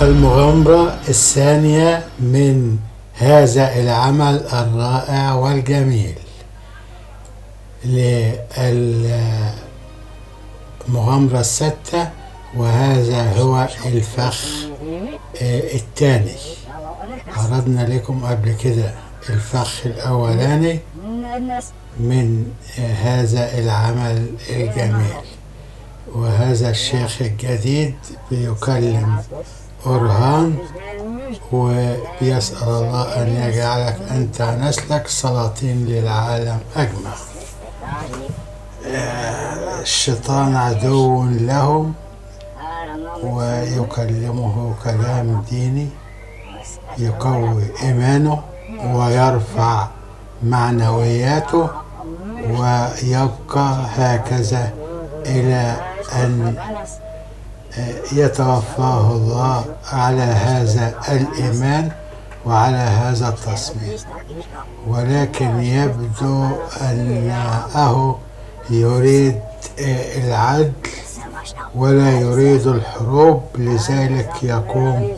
المغامرة الثانية من هذا العمل الرائع والجميل للمغامرة الستة، وهذا هو الفخ الثاني. عرضنا لكم قبل كده الفخ الأولاني من هذا العمل الجميل، وهذا الشيخ الجديد بيكلم أورهان وبيسأل الله أن يجعلك أنت نسلك سلاطين للعالم أجمع. الشيطان عدو لهم ويكلمه كلام ديني يقوي إيمانه ويرفع معنوياته، ويبقى هكذا إلى أن يتوفاه الله على هذا الإيمان وعلى هذا التصميم. ولكن يبدو أنه يريد العدل ولا يريد الحروب، لذلك يقوم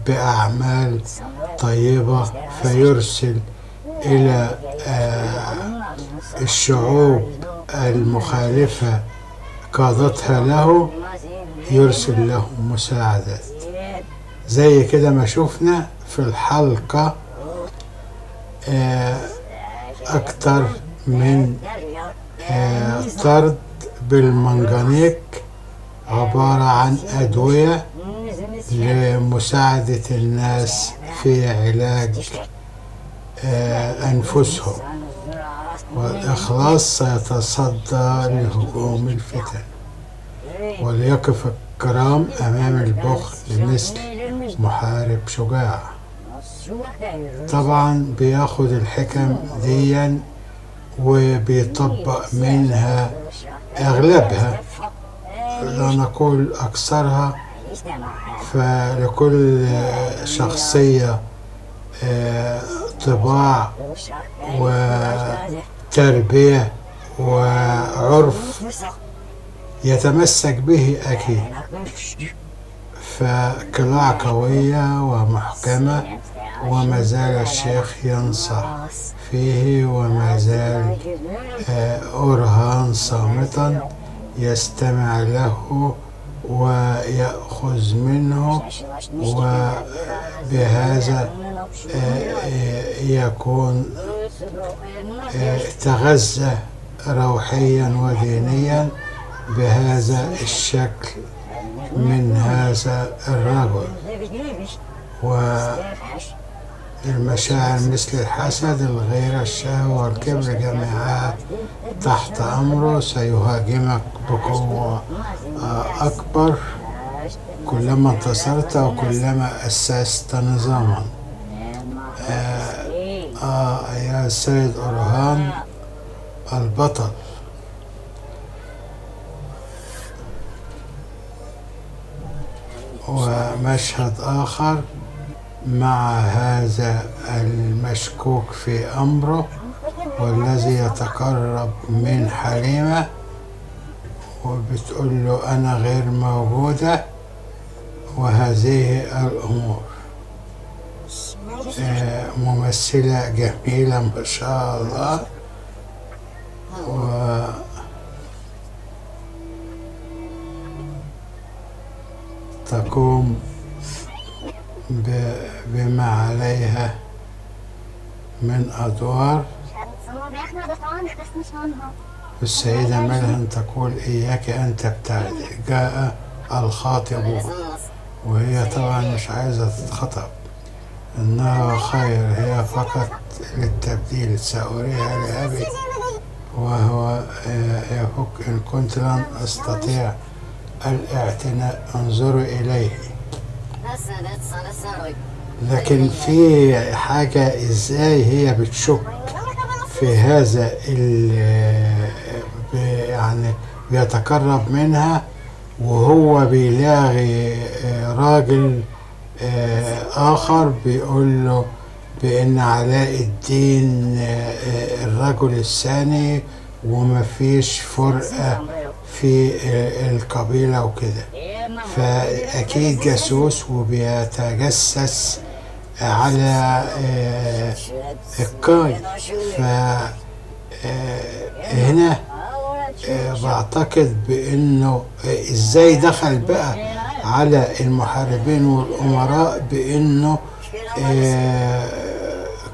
بأعمال طيبة فيرسل إلى الشعوب المخالفة قادتها له، يرسل لهم مساعدات زي كده ما شفنا في الحلقة أكتر من طرد بالمنجنيق عبارة عن أدوية لمساعدة الناس في علاج أنفسهم، والإخلاص سيتصدى لهجوم الفتن، وليقف الكرام أمام البخل مثل محارب شجاع. طبعا بياخد الحكم ديا وبيطبق منها أغلبها، لا نقول أكثرها، فلكل شخصية طباع وتربية وعرف يتمسك به أكيد. فقلاع قوية ومحكمة، وما زال الشيخ ينصح فيه، وما زال أورهان صامتا يستمع له ويأخذ منه، وبهذا يكون تغذى روحيا ودينيا بهذا الشكل من هذا الرجل. والمشاعر مثل الحسد، الغيرة، الشهوة والكبر جميعها تحت أمره. سيهاجمك بقوة أكبر كلما انتصرت وكلما أسست نظاما. يا سيد أورهان البطل. ومشهد آخر مع هذا المشكوك في أمره والذي يتقرب من حليمة وبتقول له أنا غير موجودة وهذه الأمور. ممثلة جميلة ما شاء الله، تقوم بما عليها من أدوار. السيدة ملهن تقول إياك أن تبتعدي، جاء الخاطبون، وهي طبعا مش عايزة تتخطب، إنها خير هي فقط للتبديل، سأريها لأبي وهو يفك إن كنت لن أستطيع الاعتناء، انظروا إليه. لكن في حاجة، إزاي هي بتشك في هذا يعني بيتقرب منها وهو بيلاغي راجل آخر بيقول له بأن علاء الدين الرجل الثاني ومفيش فرقة في القبيلة وكده. فأكيد جاسوس وبيتجسس على الكاي. فهنا بعتقد بأنه إزاي دخل بقى على المحاربين والأمراء بأنه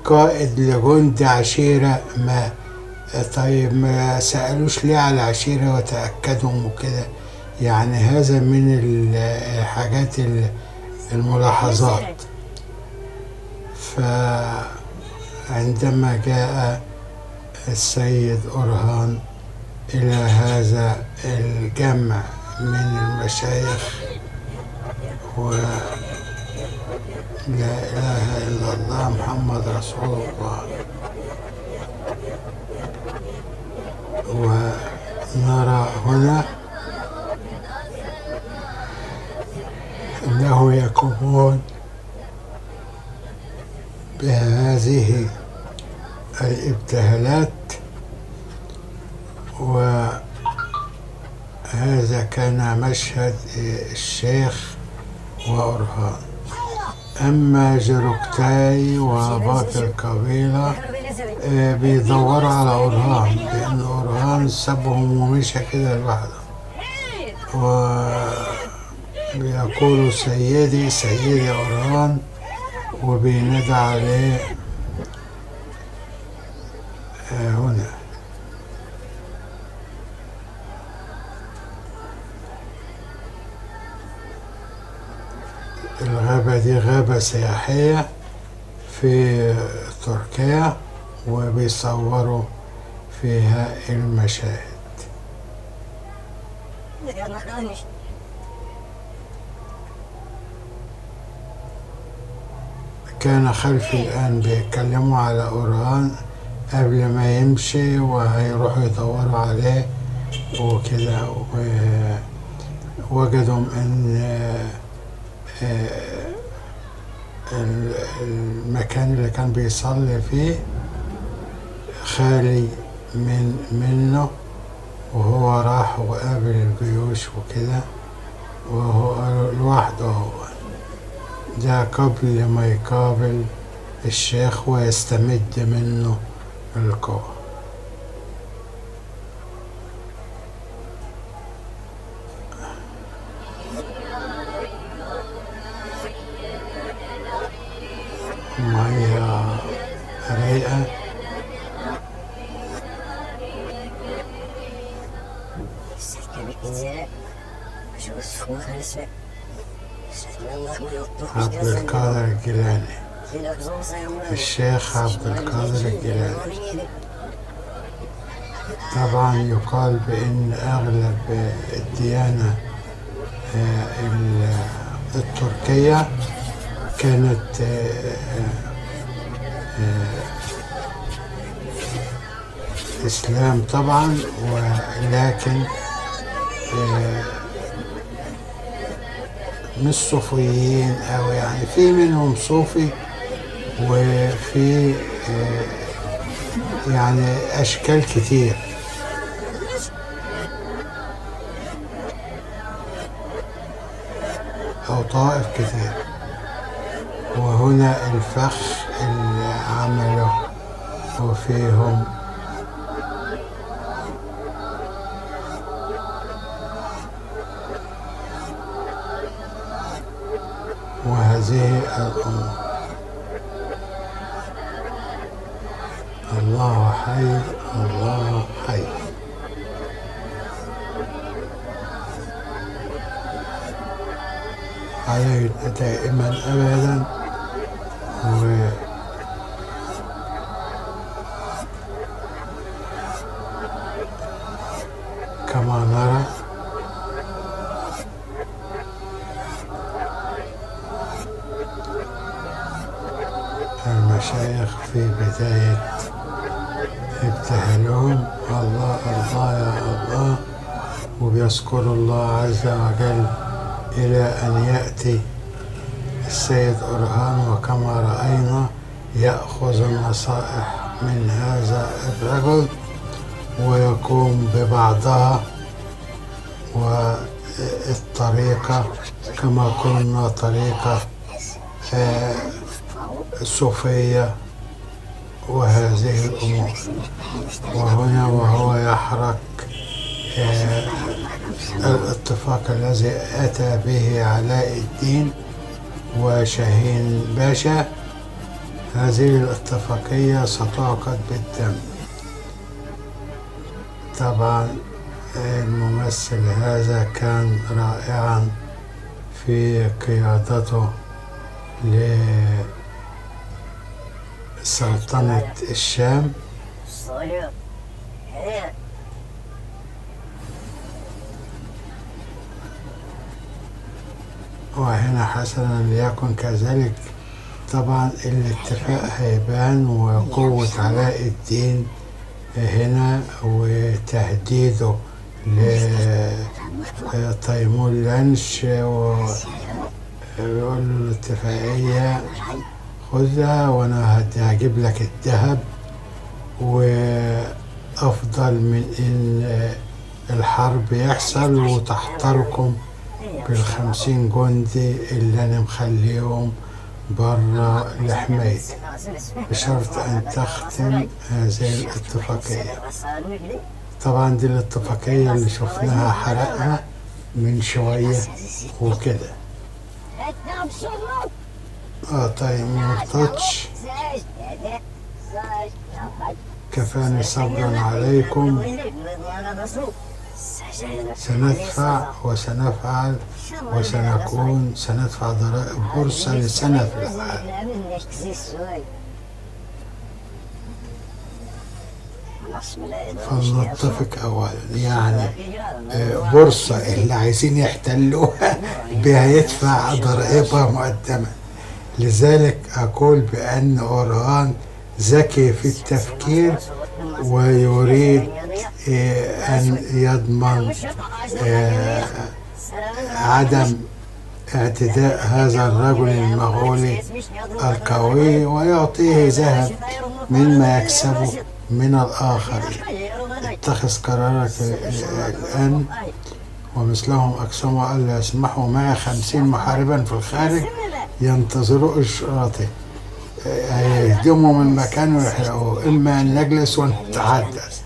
قائد لجند عشيرة ما. طيب ما سألوش ليه على العشيرة وتأكدوا وكده؟ يعني هذا من الحاجات الملاحظات. فعندما جاء السيد أورهان إلى هذا الجمع من المشايخ، ولا إله إلا الله محمد رسول الله، ونرى هنا أنه يقومون بهذه الابتهالات، وهذا كان مشهد الشيخ وأورهان. أما جروكتاي وباقي القبيلة بيدوروا على أورهان، لأن أورهان سابهم ومشى كده لوحده، وبيقولوا سيدي سيدي أورهان، وبينادى عليه هنا. الغابة دي غابة سياحية في تركيا، وبيصوروا فيها المشاهد. كان خلفي الآن بيتكلموا على أورهان قبل ما يمشي، وهيروحوا يدوروا عليه وكده، ووجدوا إن المكان اللي كان بيصلي فيه خالي منه، وهو راح وقابل الجيوش وكده، وهو لوحده. هو ده قبل ما يقابل الشيخ ويستمد منه القوة. مية رايقة. عبد القادر الجيلاني، الشيخ عبد القادر الجيلاني. طبعا يقال بأن أغلب الديانة التركية كانت إسلام طبعا، ولكن مش صوفيين، أو يعني في منهم صوفي وفي يعني أشكال كتير. أو طائف كتير. وهنا الفخ اللي عمله وفيهم وهذه الأمور. الله حي، الله حي. علينا دائما أبدا. وكما نرى المشايخ في بداية ابتهالهم الله الله يا الله، وبيذكروا الله عز وجل إلى أن يأتي السيد أورهان، وكما رأينا يأخذ النصائح من هذا الرجل ويقوم ببعضها، الطريقة كما قلنا طريقة صوفية وهذه الأمور. وهنا وهو يحرك الاتفاق الذي أتى به علاء الدين وشاهين باشا، هذه الاتفاقية ستعقد بالدم. طبعا الممثل هذا كان رائعا في قيادته لسلطنة الشام. وهنا حسنا ليكن كذلك. طبعا الاتفاق هيبان، وقوة علاء الدين هنا وتهديده لتيمور لانش، ويقول له الاتفاقية خذها وانا هجيب لك الذهب، وافضل من ان الحرب يحصل وتحتركم بال50 جندي اللي انا مخليهم برا لحمايتي، بشرط ان تختم هذه الاتفاقية. طبعا دي الاتفاقية اللي شفناها حرقها من شوية وكده. تيمور تاتش، كفاني صبرا عليكم، سندفع وسنفعل وسنكون، سندفع ضرائب بورصة لسنة في الحال. فلنتفق أولا، يعني بورصة اللي عايزين يحتلوها بها يدفع ضرائبها مقدما. لذلك أقول بأن أورهان ذكي في التفكير ويريد أن يضمن عدم اعتداء هذا الرجل المغولي القوي، ويعطيه ذهب مما يكسبه من الآخرين. اتخذ قرارك الآن. ومثلهم أقسموا ألا يسمحوا معي 50 محاربا في الخارج ينتظروا إشارتي، هيهدموا من مكان ويحرقوه، إما أن نجلس ونتحدث.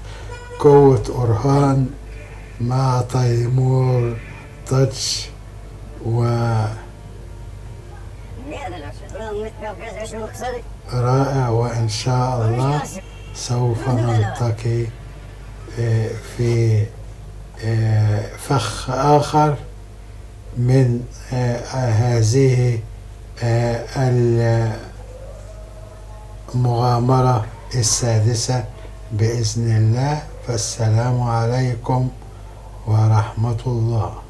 قوة أورهان مع تيمور تاتش و رائع، وإن شاء الله سوف نلتقي في فخ آخر من هذه المغامرة السادسة بإذن الله. فالسلام عليكم ورحمة الله.